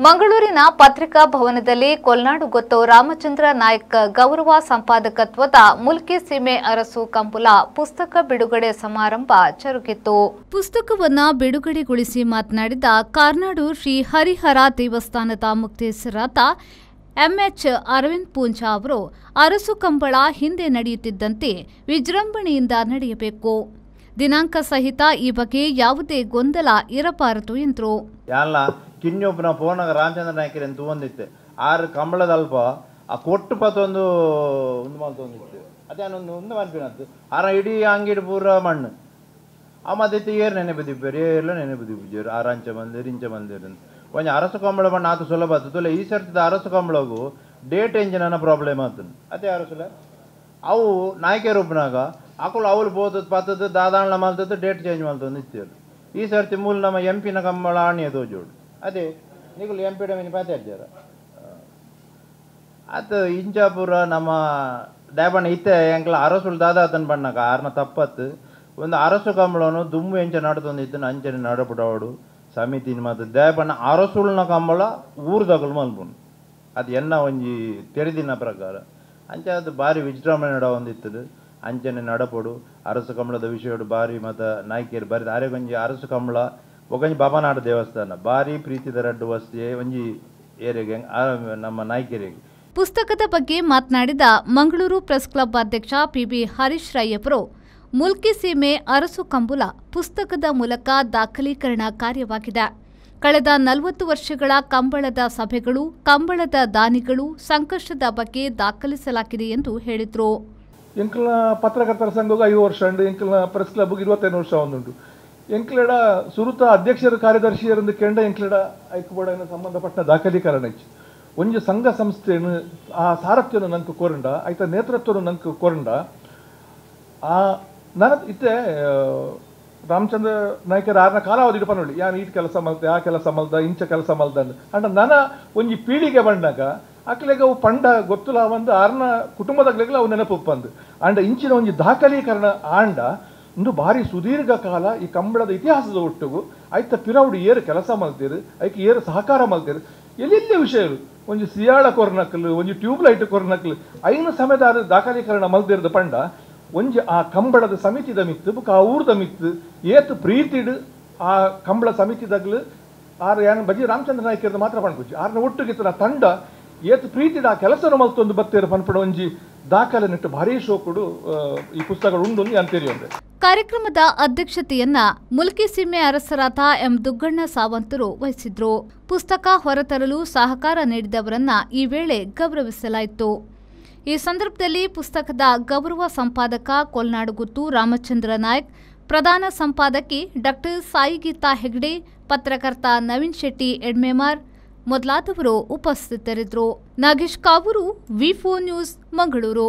ಮಂಗಳೂರಿನ ಪತ್ರಿಕಾ ಭವನದಲ್ಲಿ ಕೊಲ್ನಾಡು ಗೊತ್ತು ರಾಮಚಂದ್ರ ನಾಯ್ಕ ಗೌರವ ಸಂಪಾದಕತ್ವದ ಮುಲ್ಕಿ ಸೀಮೆ ಅರಸು ಕಂಬುಲ ಪುಸ್ತಕ ಬಿಡುಗಡೆ ಸಮಾರಂಭ ಜರುಗಿತು. ಪುಸ್ತಕವನ್ನು ಬಿಡುಗಡೆಗೊಳಿಸಿ ಮಾತನಾಡಿದ ಕಾರ್ನಾಡು ಶ್ರೀ ಹರಿಹರ ದೇವಸ್ಥಾನದ ಮುಕ್ತೇಸರಾದ ಎಂಎಚ್ ಅರವಿಂದ್ ಪೂಂಜಾ ಅವರು, ಅರಸು ಕಂಬಳ ಹಿಂದೆ ನಡೆಯುತ್ತಿದ್ದಂತೆ ವಿಜೃಂಭಣೆಯಿಂದ ನಡೆಯಬೇಕು, ದಿನಾಂಕ ಸಹಿತ ಈ ಬಗ್ಗೆ ಯಾವುದೇ ಗೊಂದಲ ಇರಬಾರದು ಎಂದರು. ಕಿನ್ಯೊಬ್ಬನ ಫೋನಾಗ ರಾಮಚಂದ್ರ ನಾಯ್ಕರ್ ಅಂತ ಒಂದಿತ್ತು ಆರು ಕಂಬಳದಲ್ಪ ಆ ಕೊಟ್ಟು ಪತ್ತೊಂದು ಒಂದು ಮಲ್ತೊಂದಿತ್ತು ಅದೇ ಒಂದು ಒಂದು ಮನ್ಪಿನತ್ತು ಆರ ಇಡೀ ಅಂಗಿಡ್ ಪೂರ ಮಣ್ಣು ಆ ಮತ್ತಿತ್ತು ಏರು ನೆನಪು ಏರ್ಲ ನೆನಪು ದಿಪ್ಪು ಆರಂಚ ಮಂದಿರ್ ಇಂಚ ಮಂದಿರ್ ಅಂತ ಒಂಜಿ ಅರಸು ಕಂಬಳ ಮಣ್ಣು ಆತು ಸುಲಭ ಆತು ತುಲೆ ಈ ಸರ್ತಿದ ಅರಸು ಕಂಬಳಗು ಡೇಟ್ ಎಂಜಿನ ಪ್ರಾಬ್ಲಮ್ ಆತನು ಅದೇ ಅರಸುಲ ಅವು ನಾಯ್ಕೇರೊಬ್ಬನಾಗ ಅಕುಲು ಅವಳು ಪೋತದ್ದು ಪತ್ತದ್ದು ದಾದಾಣ್ಣ ಮಲ್ತದ್ದು ಡೇಟ್ ಚೇಂಜ್ ಮಲ್ತೊಂದು ಇತ್ತು ಈ ಸರ್ತಿ ಮೂಲ ನಮ್ಮ ಎಂಪಿನ ಕಂಬಳ ಆಣಿಯ ತೋಜೋಡು ಅದೇ ನಿಗುಲು ಎಂ ಪಿ ಡಮಿನಿ ಪಾತಾಡ್ತಾರ ಅದು ಇಂಚಾಪುರ ನಮ್ಮ ದಾಬಣ್ಣ ಇತ್ತೆ ಎಂಕ್ಲ ಅರಸುಲು ದಾದಾತನ ಬಣ್ಣಕ ಆರ್ನ ತಪ್ಪತ್ತು ಒಂದು ಅರಸು ಕಂಬಳನು ದುಮ್ಮು ಎಂಚ ನಡ್ತೊಂದಿತ್ತು ಅಂಚನೆ ನಡಪಡವಡು ಸಮಿತಿನ ಮತ್ತು ದೇಪಣ್ಣ ಅರಸುಲ್ನ ಕಂಬಳ ಊರ್ದಗಲು ಮಲ್ಪುನು ಅದು ಎನ್ನ ಒಂಜಿ ತೆರೆದಿನ ಪ್ರಕಾರ ಅಂಚೆ ಅದು ಭಾರಿ ವಿಜೃಂಭಣೆ ನಡ ಒಂದಿತ್ತದು ಅಂಚನೆ ನಡಪಡು ಅರಸು ಕಂಬಳದ ವಿಷಯಡು ಭಾರಿ ಮತ್ತು ನಾಯ್ಕಿಯರು ಬಾರಿ ಆರೆಗೊಂಜಿ ಅರಸು ಕಂಬಳ ಒಂಜಿ ಬಾಬಾನಾಡು ದೇವಸ್ಥಾನ ಭಾರಿ ಪ್ರೀತಿದ ರಡ್ಡು ವಸ್ತಿಯೇ ಒಂಜಿ ಏರಿಗೆ ನಮ್ಮ ನಾಯ್ಕೆರಿಗೆ. ಪುಸ್ತಕದ ಬಗ್ಗೆ ಮಾತನಾಡಿದ ಮಂಗಳೂರು ಪ್ರೆಸ್ ಕ್ಲಬ್ ಅಧ್ಯಕ್ಷ ಪಿಬಿ ಹರೀಶ್ ರೈ ಅವರು, ಮುಲ್ಕಿ ಸೀಮೆ ಅರಸು ಕಂಬುಲ ಪುಸ್ತಕದ ಮೂಲಕ ದಾಖಲೀಕರಣ ಕಾರ್ಯವಾಗಿದೆ. ಕಳೆದ 40 ವರ್ಷಗಳ ಕಂಬಳದ ಸಭೆಗಳು, ಕಂಬಳದ ದಾನಿಗಳು ಸಂಕಷ್ಟದ ಬಗ್ಗೆ ದಾಖಲಿಸಲಾಗಿದೆ ಎಂದು ಹೇಳಿದರು. ಎಂಕಲ್ನ ಪತ್ರಕರ್ತರ ಸಂಘ 5 ವರ್ಷ ಉಂಟು, ಎಂಕಲ್ನ ಪ್ರೆಸ್ ಕ್ಲಬ್ 25 ವರ್ಷ ಒಂದುಂಟು. ಎಂಕ್ಲೆಡ ಸುರುತ ಅಧ್ಯಕ್ಷರು ಕಾರ್ಯದರ್ಶಿಯರಂದು ಕೆಂಡ ಎಂಕ್ಲೆಡ ಐಕ್ಬೋರ್ಡ್ ಸಂಬಂಧಪಟ್ಟ ದಾಖಲೀಕರಣ ಇಚ್ಚು ಒಂಜಿ ಸಂಘ ಸಂಸ್ಥೆಯನ್ನು ಆ ಸಾರಥ್ಯವನ್ನು ನಂಗೆ ಕೋರಂಡ ಆಯ್ತ ನೇತೃತ್ವವನ್ನು ನಂಗೆ ಕೋರಂಡ ಆ ನನ್ನ ಇತ್ತೆ ರಾಮಚಂದ್ರ ನಾಯ್ಕರ ಆರ್ನ ಕಾಲಾವಧಿ ಪನ್ನೊಳ್ಳಿ ಯಾನ್ ಈಟ್ ಕೆಲಸ ಮಲ್ತೆ ಆ ಕೆಲಸ ಮಲ್ದ ಇಂಚ ಕೆಲಸ ಮಲ್ದ ಅಂಡ ನನ್ನ ಒಂಜಿ ಪೀಳಿಗೆ ಬಂಡಾಗ ಅಕ್ಲೆಗೆ ಅವು ಪಂಡ ಗೊತ್ತುಲ ಒಂದು ಆರ್ನ ಕುಟುಂಬದಾಗ್ಲೆಗ್ಲ ಅವು ನೆನಪು ಬಂದು ಅಂಡ ಇಂಚಿನ ಒಂಜಿ ದಾಖಲೀಕರಣ ಆಂಡ ಇಂದು ಭಾರಿ ಸುದೀರ್ಘ ಕಾಲ ಈ ಕಂಬಳದ ಇತಿಹಾಸದ ಒಟ್ಟಿಗೂ ಆಯ್ತ ಪಿರೌಡು ಏರು ಕೆಲಸ ಮಲ್ತೀರು ಐಕ್ ಏರು ಸಹಕಾರ ಮಲ್ತೀರು ಎಲ್ಲೆಲ್ಲಿ ವಿಷಯಗಳು ಒಂಜಿ ಸಿಯಾಳ ಕೊರ್ನಕ್ಲು ಒಂಜಿ ಟ್ಯೂಬ್ಲೈಟ್ ಕೊರ್ನಕ್ಲು ಐನು ಸಮಯದ ದಾಖಲೀಕರಣ ಮಲ್ದಿರದ ಪಂಡ ಒಂಜಿ ಆ ಕಂಬಳದ ಸಮಿತಿದ ಮಿತ್ತು ಬುಕ್ಕ ಆ ಊರ್ದ ಮಿತ್ತು ಏತು ಪ್ರೀತಿಡು ಆ ಕಂಬಳ ಸಮಿತಿದಾಗ್ಲು ಆರು ಯಾನ್ ಬಜಿ ರಾಮಚಂದ್ರ ನಾಯ್ಕರ್ದ ಮಾತ್ರ ಪಣ್ಪುಜಿ ಆರ್ನ ಒಟ್ಟುಗಿತ್ತನ ತಂಡ ಏತು ಪ್ರೀತಿಡು ಆ ಕೆಲಸನ ಮಲ್ತೊಂದು ಬತ್ತೇರು ಪನ್ಪಡ ಒಂಜಿ ದಾಖಲೆ ನೆಟ್ಟು ಭಾರೀ ಶೋಕುಡು ಈ ಪುಸ್ತಕಗಳು ಉಂಡು ಅಂತೇರಿ. ಕಾರ್ಯಕ್ರಮದ ಅಧ್ಯಕ್ಷತೆಯನ್ನ ಮುಲ್ಕಿ ಸೀಮೆ ಅರಸರಾದ ಎಂ ದುಗ್ಗಣ್ಣ ಸಾವಂತರು ವಹಿಸಿದ್ರು. ಪುಸ್ತಕ ಹೊರತರಲು ಸಹಕಾರ ನೀಡಿದವರನ್ನ ಈ ವೇಳೆ ಗೌರವಿಸಲಾಯಿತು. ಈ ಸಂದರ್ಭದಲ್ಲಿ ಪುಸ್ತಕದ ಗೌರವ ಸಂಪಾದಕ ಕೊಲ್ನಾಡುಗುತ್ತು ರಾಮಚಂದ್ರ ನಾಯ್ಕ್, ಪ್ರಧಾನ ಸಂಪಾದಕಿ ಡಾಕ್ಟರ್ ಸಾಯಿಗೀತಾ ಹೆಗ್ಡೆ, ಪತ್ರಕರ್ತ ನವೀನ್ ಶೆಟ್ಟಿ ಎಡ್ಮೇಮಾರ್ ಮೊದಲಾದವರು ಉಪಸ್ಥಿತರಿದ್ದರು. Nagesh Kavoor, V4 news, Mangaluru.